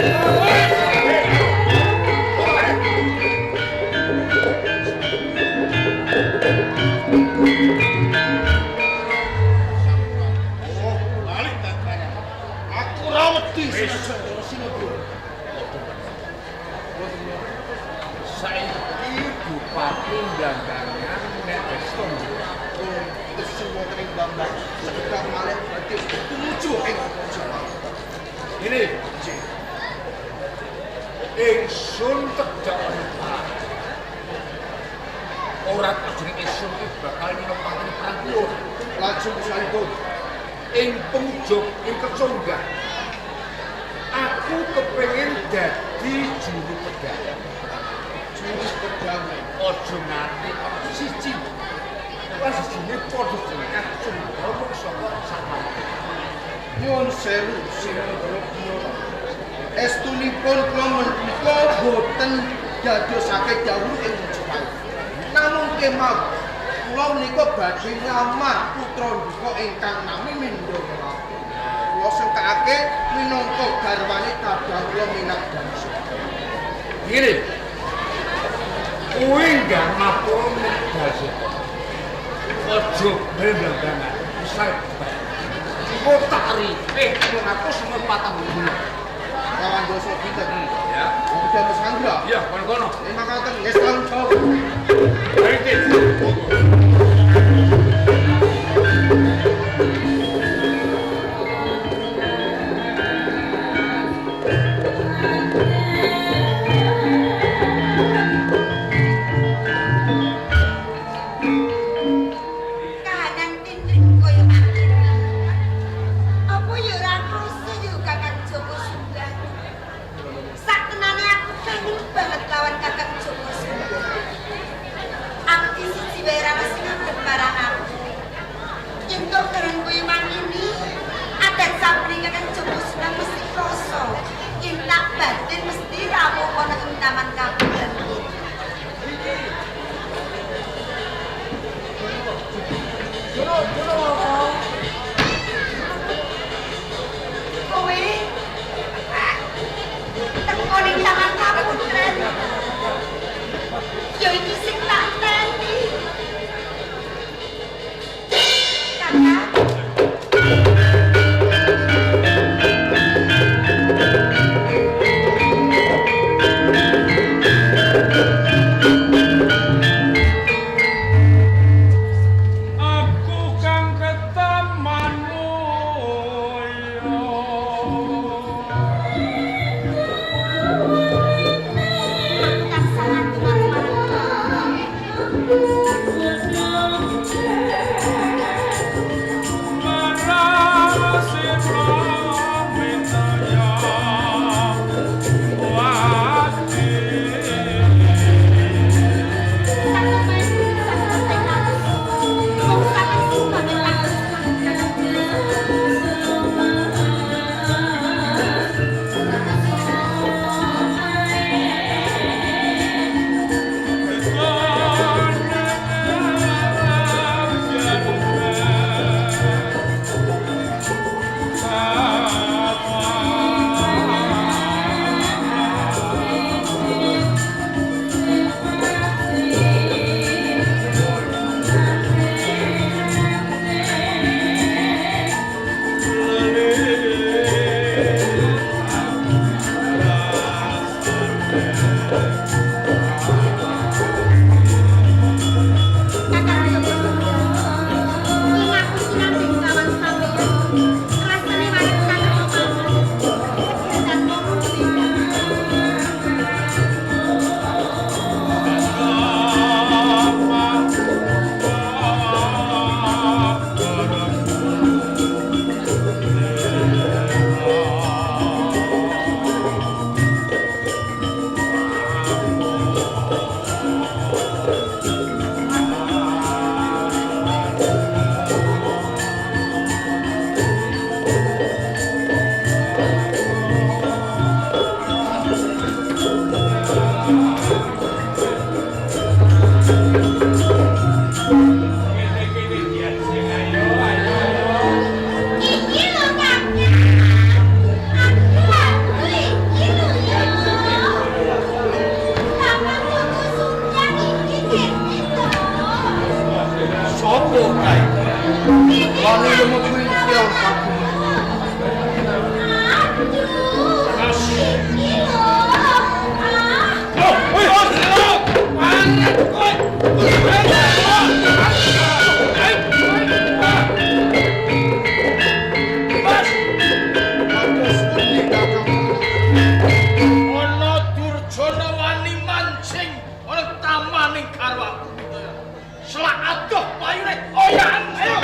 Oh, balik tataran. Aku ora wedi senajan Sinodro. Saiki Bupati Blambangan nek Beston. Terus wonten ing Bambang sekedhap malih badhe tumuju ing Jawa. Ini ingsun tedhak ana. Ora jeneng ingsun iki bakal nyinopati perang kuwi. Lajeng salipun Ing pengujung ing kecunggah. Aku kepengin dadi juru pedang. Jurus pedang. Aja nganti ana siji. Wah sijine padha jenenge kacungga mung saka samane. Nyuwun sewu Sinodro. Estunipun kula menika boten dadosake dawuh ing Majapahit. Namung kemawon kula menika badhe nglamar putra duka ingkang nami Mindoro. Kula sengkakake minangka garwane kadang kula Minak Damsa. Ngene. Kuwi nggak mapur medal seta. Aja blambangan. Misal engko tak ripih 340. Lawan dosa dinten. Ya. Udah Mas Andra. Iya, kono-kono. Terima kasih. Nggih, tanggung jawab. Baik, Kahanan tindring kaya mangkene. Apa ya ora krasa ya Kakang Joko Sunggang? Saktenane aku kangen banget lawan Kakang Joko Sunggang. Aku ki siji wae ora sing ngadep marang aku. Yen to kahanan kaya mangkene, adat samping Kakang Joko Sunggang mesti krasa. Yen tak batin mesti rawuh ana ing taman kaburan iki. Kowe teko ning taman kaputren. Ya iki sing tak teni. Kakak. Aku kang Wani lumebu ing pion kagungan. Kados pundi Kakang? Ana Durjana wani mancing ana tamaning garwaku Mindaya. Selak adoh payune oyan ayo.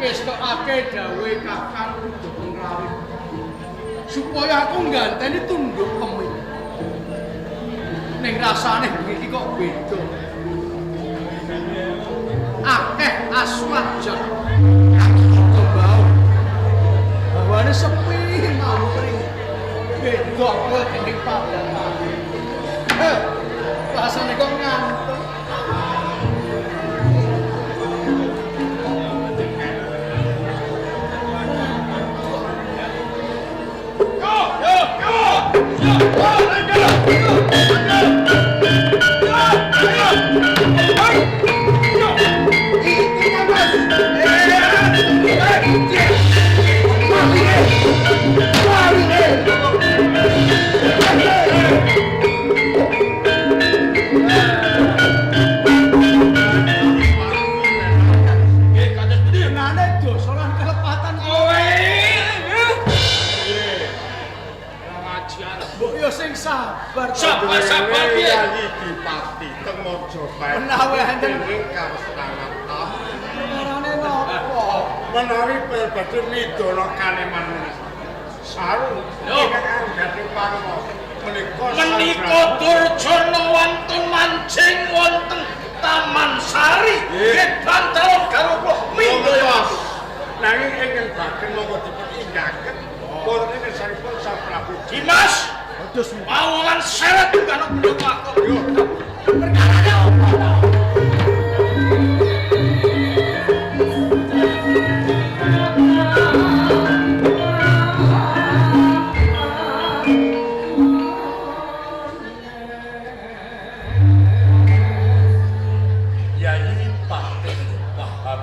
Ngestokake dawuhe Kakang Kuda Pengrawit supaya aku ngganteni tunduk kemit. Ning rasane bengi iki kok beda. Akeh aswajan kembau. Hawane sepi mampring. Beda kaya dening padang. Heh, rasane kok ngantuk. Nggih, kados pundi? Nane dosa lan kelepatan Kowe. Pengajian. Mbok yo sing sabar. Sabar sabar piye? Yayi Dipati teng Majapahit. Menawi enten ing kawestangan perkarane napa? Menawi badhe midana kaneman menika. Saru ingkang anggadhahi parama menika Menika Durjana wantun mancing wonten Taman Sari. Nggih bantalon garwa kula Mindaya. Nanging ingkang bagen monggo dipun inggaken wonten ing ngarsanipun Sang Prabu Dimas, Kados pawongan seret kana pendhapa aku. perkarane apa? Yayi Patih paham.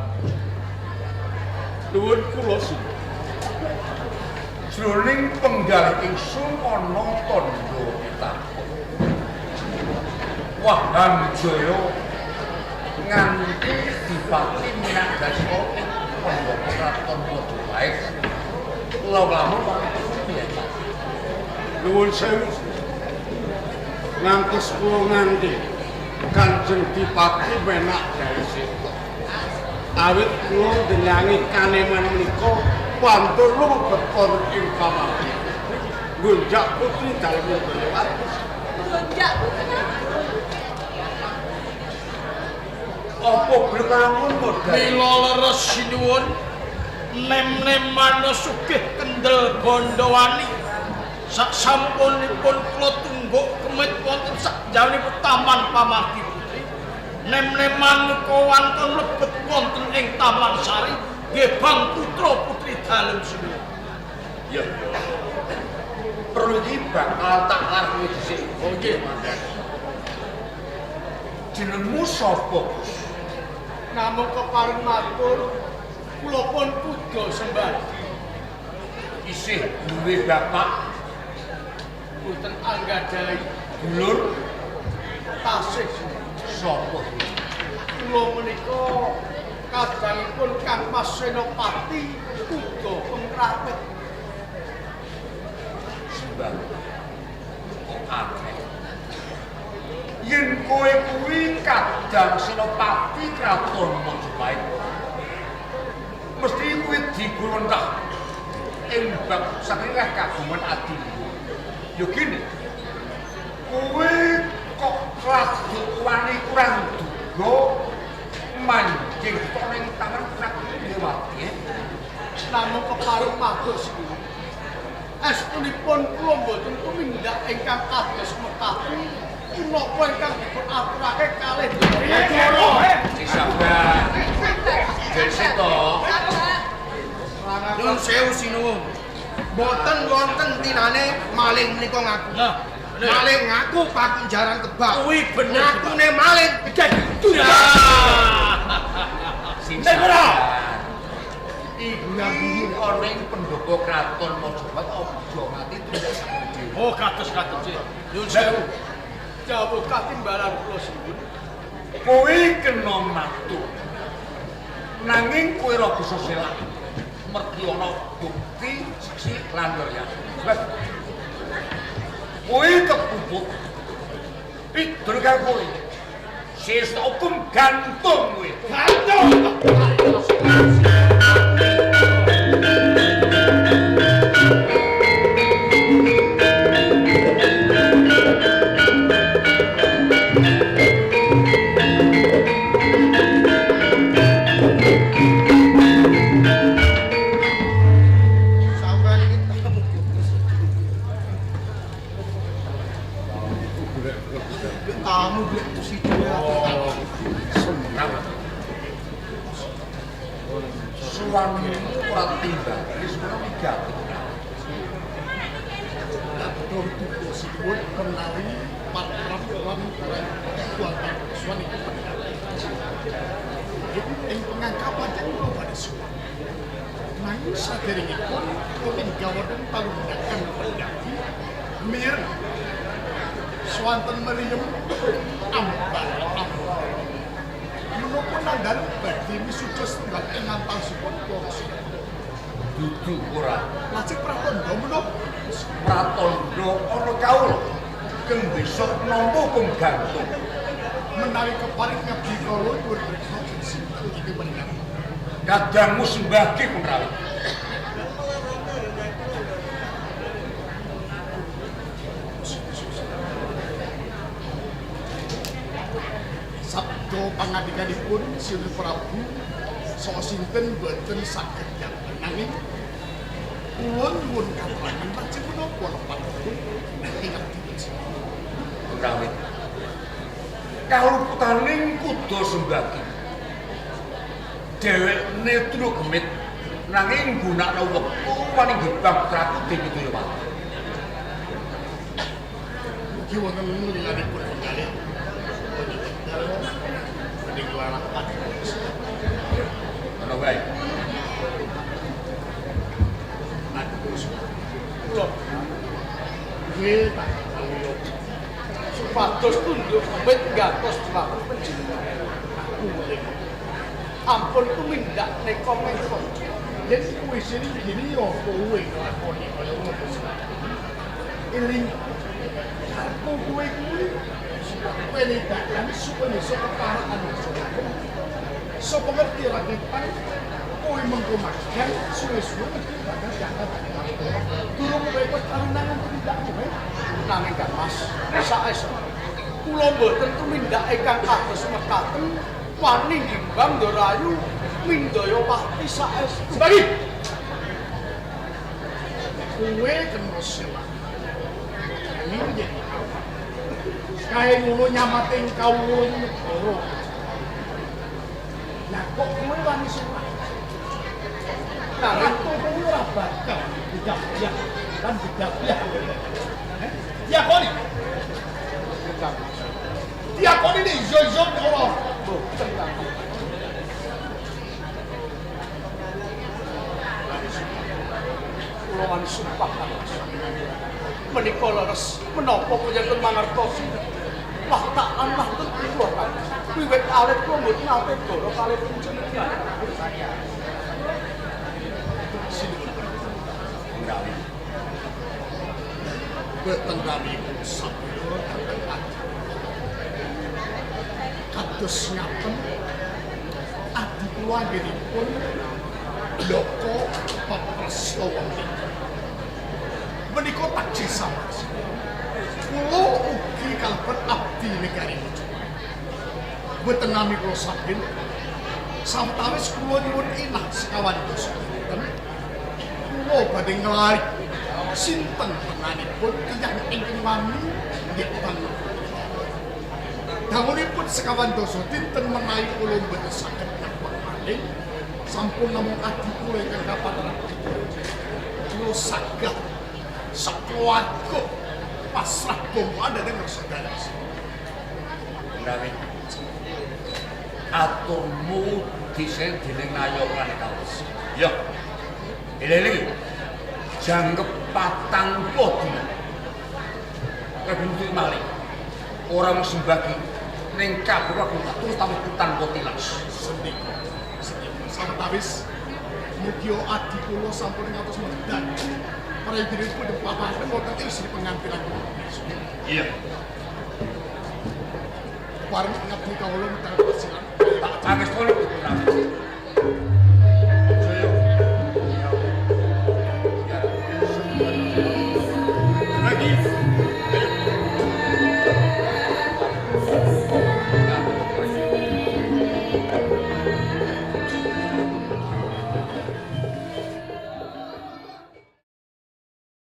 Nuwun kula suwun. Jroning penggalih ingsun ana tandha pitapun. Waham Jaya nganti dipati minangdasa ing pendhapa kraton Majapahit. Lamun piye Pak? Nuwun sewu. Ngantos kula nganti Kanjeng Dipati menak dari seta. Awit kula ndenyangi kaneman menika wantun lumebet wonten ing pamargi. Nggunjak putri dalem Indayawati. Gonjak putri. Apa berlamun modal? Mila leres sinuwun nem-nemana sugih kendel Gondowani. Sak sampunipun kula tungguk kemit wonten sakjawanipun Taman Pamargi Putri. Nem-neman menika wantun mlebet wonten ing Taman Sari nggih bang putra putri dalem sinuwun. Ya. Perlu iki bakal tak lakoni dhisik. Oh nggih. Jenengmu sapa, Gus? Namung kepareng matur kula pun kuda sembadi Isih duwe bapak boten anggadhahi dulur tasih sapa? Kula menika kadangipun Kang Mas Senopati kuda pengrawit. Sembah. Kok aneh. Yen kowe kuwi kadang Senopati Kraton Majapahit, mesti kuwi digulentah ing bab saking kagungan adimu. Ya gini, kowe kok lagi wani kurang duga manjing kok ning tangan Prabu Dewati. Namung kepareng matur sinuwun. Estunipun kula mboten tumindak ingkang kados mekaten punapa ingkang dipun aturake kalih Bathara. Sing sabar. Sing to. Nyuwun sewu sinuwun. Mboten wonten tinane maling menika ngaku. Nah, Bener. Maling ngaku pakunjaran kebak. Kuwi bener. Ngakune maling Nek ora. Iki ana ing pendopo kraton Majapahit aja ngati tindak sakmene dhewe. Oh, kados-kados. Nyuwun sewu. Jawab katimbalan kula suwun. Kowe kena matu. Nanging kowe ora bisa selak. Mergi ana bukti saksi lan riya. Sebab kowe kepupuk pidul karo kowe. Sesuk hukum gantung kowe. Gantung. Sampeyan iki tamu kutus. Tamu golek tusido. Suamimu ora timbang, wis ora migati. Katur tugasipun menawi patrap lan kuatan suami ing pengangkapan kula badhe suwan. Nanging saderengipun kula wonten palunakan pendaki mireng swanten meriem ambar ambar. Menapa nandhan badhe misuda setunggal ing antawisipun para sedaya. Dudu ora. Lajeng pratandha menapa? Pratandha ana kawula keng besok nampa hukum gantung. Menawi keparing ngabdi kala nyuwun reksa sinten iki menika. Kadangmu sembahke Kunrawi. Sabda pangandikanipun Sri Prabu saha sinten boten saged yakin nanging kula nyuwun katerangan lajeng menapa lepatipun ing abdi Kunrawi. Kaluputaning kuda sembagi. Dhewekne tru gemit nanging nggunakno wektu wani gebang putraku Dewi Dayawati. Mugi wonten lilanipun penggalih mending larang pati. Ana wae. Kula Kowe tak kawula supados tunduk kemit gantos mlaku panjenengan. aku mulih. Ampun tumindak neka mengko. Yen kowe sini gini ya kowe nglakoni kaya ngono. Eling karepmu kowe kuwi kowe nindakaken supaya iso keparaan Sapa ngerti raketan kowe mengko makan suwe-suwe mesti bakal diangkat dadi durung kowe wis kawenangan tumindak kowe. Nanging Kang Mas, saestu kula mboten tumindak ingkang kados mekaten wani ngimbang Ndarayu Mindayawati saestu. Sebagi kowe kena selak. Nanging yen kae ngono nyamate ing kawula negara. Lah kok kowe wani selak? Nanging Ratu kowe ora bakal didapiah lan didapiah. Diakoni. Kang Mas, Diakoni nek iya-iya ora. mboten Kang Mas. Kula wani sumpah Kang Mas. Menika leres menapa panjenengan mangertosi wah tak lan wah kula Kang. Wiwit alit kula mboten nate dara kalih panjenengan. Kunrawi. Boten rami sabda dhateng adi. Kados ngaten adi kula anggenipun bloko paprastawa menika. Menika taksih samar. Kula ugi kalebet abdi negari Majapahit. Boten nami kula saking sawetawis kula nyuwun inah sekawan dasa dinten. Kula badhe nglarik sinten tenanipun tiyang ingkang wani nyebang. Dangunipun sekawan dasa dinten menawi kula mboten saged nyabang malih sampun namung adi kula ingkang kapateraken. Kula sagah sakeluarga Pasrah bongkoan dhateng Wersadaya. Gawe aturmu disen dening Naya lan Kawes. Ya. Eling-eling. Jangkep 40 dina. Kebentuk malih. Ora mung sembagi ning kabeh aku tak terus tapi tanpa tilas. Sendika. Sendika. Sawetawis mugi adi kula sampun ngantos medal. Prayoginipun papahan wonten ing Sri Pengantinan kula. Iya. Pareng ngabdi kawula medal pasiran. Tak pangestoni Gusti Prabu.